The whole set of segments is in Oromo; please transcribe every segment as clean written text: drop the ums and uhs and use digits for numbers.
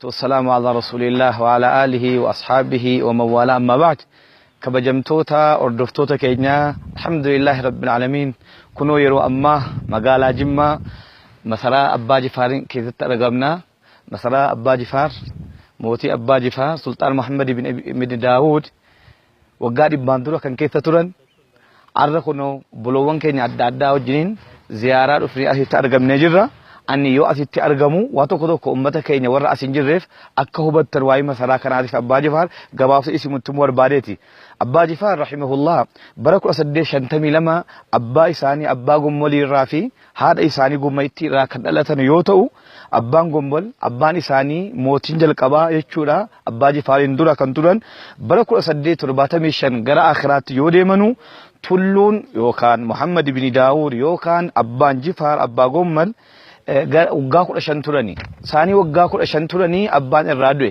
Wassalamu ala rasuulillah wa ala alihi wa ashaabihi wa man waalaa, amma ba'd. Kabajamtoota hordoftoota keenyaa, alhamdulillahi rabbil aalamiin, kunoo yeroo ammaa magaalaa Jimmaa masaraa Abbaa Jifaarin keessatti argamna. Masaraa Abbaa Jifaar, mootii Abbaa Jifaar Sultaan Muhammad ibn Daawud waggaa dhibbaan dura kan keessa turan, arra kunoo obboloowwan keenya adda addaa wajjiniin ziyaaraa dhufnee asitti argamnee jirra. Ani yoo asitti argamu waa tokko tokko ummata keenya warra as hin jirreef akka hubattan waa'ee masaraa kanaatiif Abbaa Jifaar gabaabsa isimutti himuu barbaadeeti. Abbaa Jifaar rahimahullah bara 1852 abbaa isaanii Abbaa Gommolii irraa fi haadha isaanii Gummayittii irraa kan dhalatan yoo ta'u, Abbaan Gombol abbaan isaanii mootiin jalqabaa jechuudha, Abbaa Jifaariin dura kan turan, bara 1875 gara akhiraatti yoo deemanu, Tulluun yookaan Muhammad ibn Daawud yookaan Abbaan Jifaar Abbaa Gommal waggaa 15 turani. Isaanii waggaa 15 turanii abbaan irraa du'e.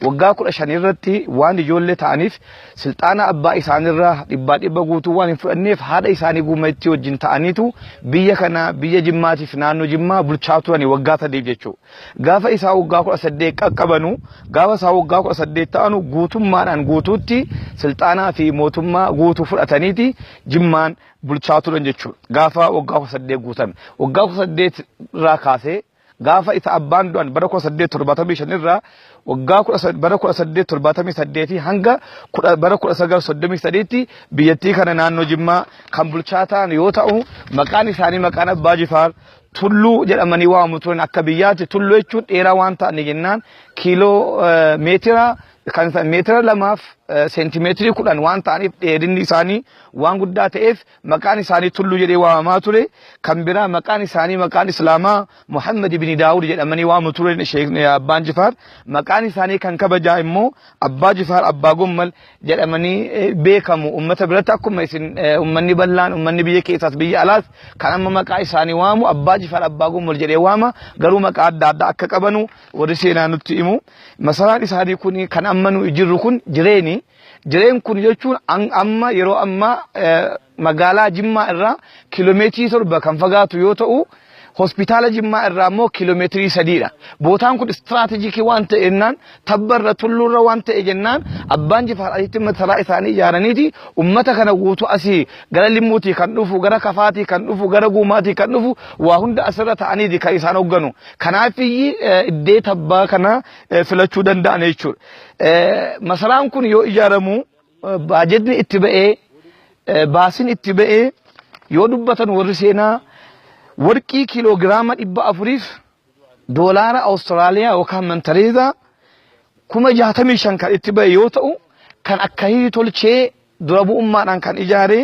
Waggaa 15 irratti waan ijoollee ta'aniif silxaana abbaa isaanirraa dhibbaa dhibba guutuu waan hin fudhanneef, haadha isaanii Guumayittii wajjin ta'aniitu biyya kana, biyya Jimmaatiif naannoo Jimmaa bulchaa turani waggaa 3f jechuudha. Gaafa isaa waggaa 18 qaqqabanu, gaafa isaa waggaa 18 ta'anu, guutummaadhaan guutuutti silxaanaa fi mootummaa guutuu fudhataniiti Jimmaan bulchaa turan jechuudha. Gaafa waggaa 18 guutan. Waggaa 18 irraa kaasee, gaafa isa abbaan du'an bara 1875 irraa waggaa bara 1878 hanga bara 1933tti biyyattii kana, naannoo Jimmaa kan bulchaa ta'an yoo ta'u, maqaan isaanii, maqaan Abbaa Jifaar, Tulluu jedhamanii waamu turan akka biyyaatti. Tulluu jechuun dheeraa waan ta'an jennaan, kiiloo meetira kan meetira 2f seentimeetirii 10 waan ta'aniif, dheerinni isaanii waan guddaa ta'eef maqaan isaanii Tulluu jedhee waamamaa ture. Kan biraa maqaan isaanii, maqaan Islaamaa, Muhammad ibn Daawud jedhamanii waamu ture Abbaan Jifaar. Maqaan isaanii kan kabajaa immoo Abbaa Jifaar Abbaa Gommal jedhamanii beekamu ummata biratti. Akkuma isin ummanni bal'aan, ummanni biyya keessaas biyya alaas kan amma maqaa isaanii waamu Abbaa Jifaar Abbaa Gommal jedhee waama. Garuu maqaa adda addaa akka qabanu warri seenaa nutti himu. Masaraan isaanii kun kan amma nu jirru kun Jireeni. Jireen kun jechuun amma yeroo ammaa magaalaa Jimmaa irraa kiiloomeetirii 7 kan fagaatu yoo ta'u, hospitaala Jimmaa irraa immoo kiiloomeetirii 3dha. Bootaan kun istiraatejikii waan ta'e jennaan, tabbarra tulluurra waan ta'e jennaan, Abbaan Jifaar asitti masaraa isaanii ijaaraniiti ummata kana guutuu, asii gara Limmuutii kan dhufu, gara Kafaatii kan dhufu, gara Guumaatii kan dhufu, waa hunda asirra ta'aniiti kan isaan hoogganu. Kanaafiyyi iddee tabbaa kana filachuu danda'an jechuudha. Masaraan kun yoo ijaaramu baajetni itti ba'ee, baasiin itti ba'ee yoo dubbatan warri seenaa, warqii kiiloogiraama 400f doolaara Awustiraaliyaa yookaan mantareezaa 65,000 kan itti ba'e yoo ta'u, kan akkahii tolchee dura bu'ummaadhaan kan ijaare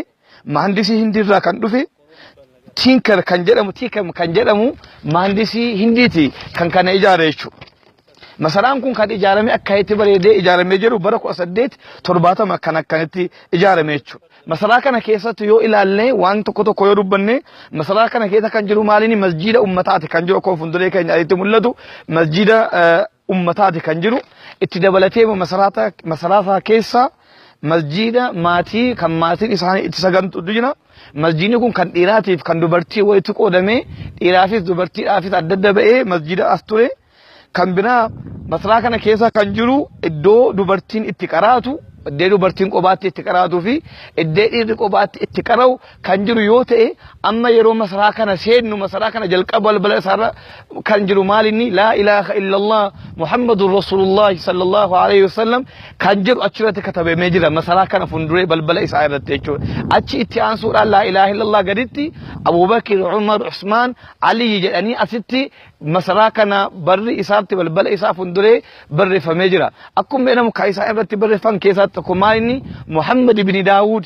mahandisii Hindiirraa kan dhufe Tinker kan jedhamu, Tikam kan jedhamu mahandisii Hindiiti kan kana ijaare jechuudha. Masaraan kun kan ijaarame akka itti bareedee ijaaramee jiru bara 1870 kan akkanatti ijaarame jechuudha. Masaraa kana keessatti yoo ilaalle, waan tokko tokko yoo dubbanne, masaraa kana keessa kan jiru maaliini? Masjiida ummataati kan jiru. Akkuma fuulduree keenya asitti mul'atu masjiida ummataati kan jiru. Itti dabalatee masaraa keessa masjiida maatii kan maatiin isaanii itti sagantu jira. Masjiidni kun kan dhiiraatiif kan dubartii walitti qoodamee, dhiiraafis dubartiidhaafis adda adda ba'ee masjiida as ture. Kan biraa masaraa kana keessa kan jiru iddoo dubartiin itti qaraatu, iddoo dubartiin qobaatti itti qaraatuu fi iddoo dhiirri qobaatti itti qara'u kan jiru yoo ta'e, amma yeroo masaraa kana seennu, masaraa kana jalqaba balbala isaarra kan jiru maalinni? Laa ilaaha illallah Muhammadur Rasulullah sallallahu alaihi wasallam kan jedhu achirratti katabamee jira masaraa kana fuulduree balbala isaa irratti jechuudha. Achi itti aansuudhaan laa ilaaha illallah gaditti Abubakir, Umar, Usmaan, Ali jedhanii asitti masaraa kana barri isaatti balbala isaa fuulduree barreeffamee jira. Akkuma jedhamu kan isaan irratti barreeffam keessaa tokko maalinni? Muhammad ibn Daawud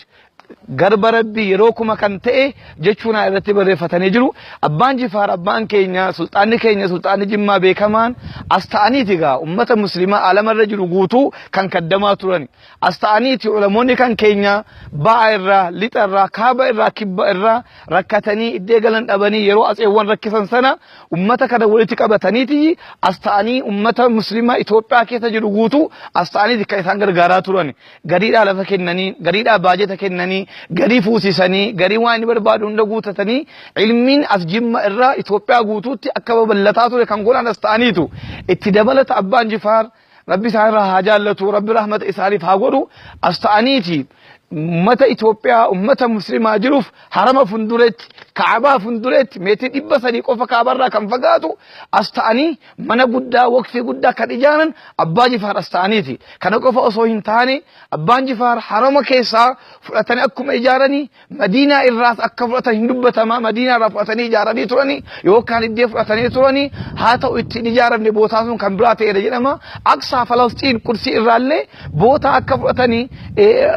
garba Rabbii yeroo kuma kan ta'e jechuun irratti barreeffatanii jiru. Abbaan Jifaar, abbaan keenya, sulxaanni keenya, sulxaanni Jimmaa beekamaan as ta'aniiti egaa ummata muslimaa alamarra jiru guutuu kan kaddamaa turan. As ta'aniiti ulamoonni kan keenya ba'a irraa, lixa irraa, kaaba irraa, kibba irraa rakkatanii iddee galan dhabanii yeroo atseewwan rakkisan sana ummata kana walitti qabataniiti as ta'anii ummata muslimaa Itoophiyaa keessa jiru guutuu as ta'aniiti kan isaan gargaaraa turan. Gariidhaa lafa kennanii, gariidhaa baajeta kennanii. godhanii, garii fuusisanii, garii waan inni barbaadu hunda guutatanii, ilmiin as Jimma irraa Itoophiyaa guutuutti akka babal'ataa ture kan godhan as ta'aniitu. Itti dabalata Abbaan Jifaar, Rabbi isaan irraa haa jaallatu, Rabbi rahmata isaaniif haa godhu, as ta'aniiti ummata Itoophiyaa, ummata muslimaa jiruuf harama funduretti, Ka'abaa funduretti, meetii 300 qofa Ka'abarraa kan fagaatu as ta'anii mana guddaa, waqfii guddaa kan ijaaran Abbaa Jifaar as ta'aniiti. Kana qofa osoo hin taane, Abbaan Jifaar harama keessaa fudhatanii akkuma ijaaranii, Madiinaa irraas akka fudhatan hin dubbatama. Madiinaa irraa fudhatanii ijaaranii turanii yookaan iddee fudhatanii turanii, haa ta'u ittiin ijaaramne, bootaa sun kan biraa ta'edha jedhama. Aqsaa Falasxiin Qudsii irraallee bootaa akka fudhatanii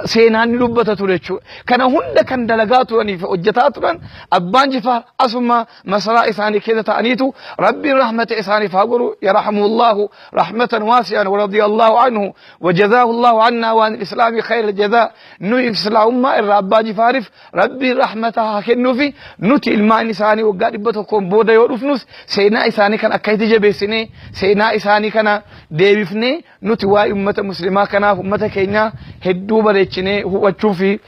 seenaan ni dubbata ture jechuudha. Kana hunda kan dalagaa turanii fi hojjetaa turan Abbaan Jifaar asuma masaraa isaanii keessa ta'aniitu. Rabbiin rahmata isaaniif haa godhu, yarhamullaahu rahmatan waasi'an wa radiyallahu anhu wa jazaahullahu annaa waan islaamii khayra jazaa. Nuyi islaamummaa irraa Abbaa Jifaariif Rabbiin rahmata haa kennuufi. Nuti ilmaan isaanii waggaa 100n booda yoo dhufnus, seenaa isaanii kan akkasitti jabeessinee, seenaa isaanii kana deebifnee, nuti waa'ee ummata muslimaa kanaaf ummata keenyaa hedduu bareechinee hubachuu fi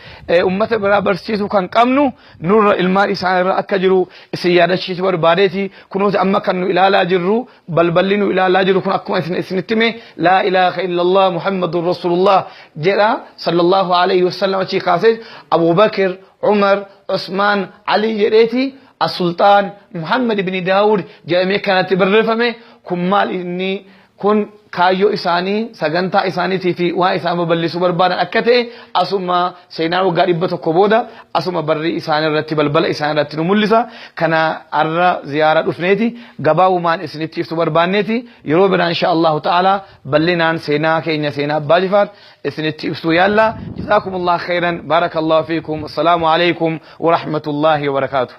ummata biraa barsiisuu kan qabnu nurra, ilmaan isaanirra akka jiru isin yaadachiisuu barbaadeeti. Kunuuti amma kan nu ilaalaa jirru, balballi nu ilaalaa jiru kun, akkuma isin isinitti hime, laa ilaaha illallah Muhammadun Rasulullah jedha, sallallahu alayhi wasallam. Achii kaasee Abubakir, Umar, Usmaan, Ali jedheeti as-Sultaan Muhammad ibn Daawud jedhamee kanatti barreeffame. Kun maal inni kun kaayyoo isaanii, sagantaa isaaniitii fi waan isaan babal'isuu barbaadan akka ta'e asuma seenaa waggaa 100 booda asuma barrii isaanii irratti, balbala isaanii irratti nu mul'isa. Kana har'a ziyaara dhufneeti gabaabumaan isinitti ibsuu barbaanneeti. Yeroo biraa insha Allahu ta'ala bal'inaan seenaa keenya, seenaa Abbaa Jifaar isinitti ibsuu yaalla. Jazaakumullah khairan, barakallahu fiikum, assalaamu alaikum wa rahmatullahi wa barakaatuh.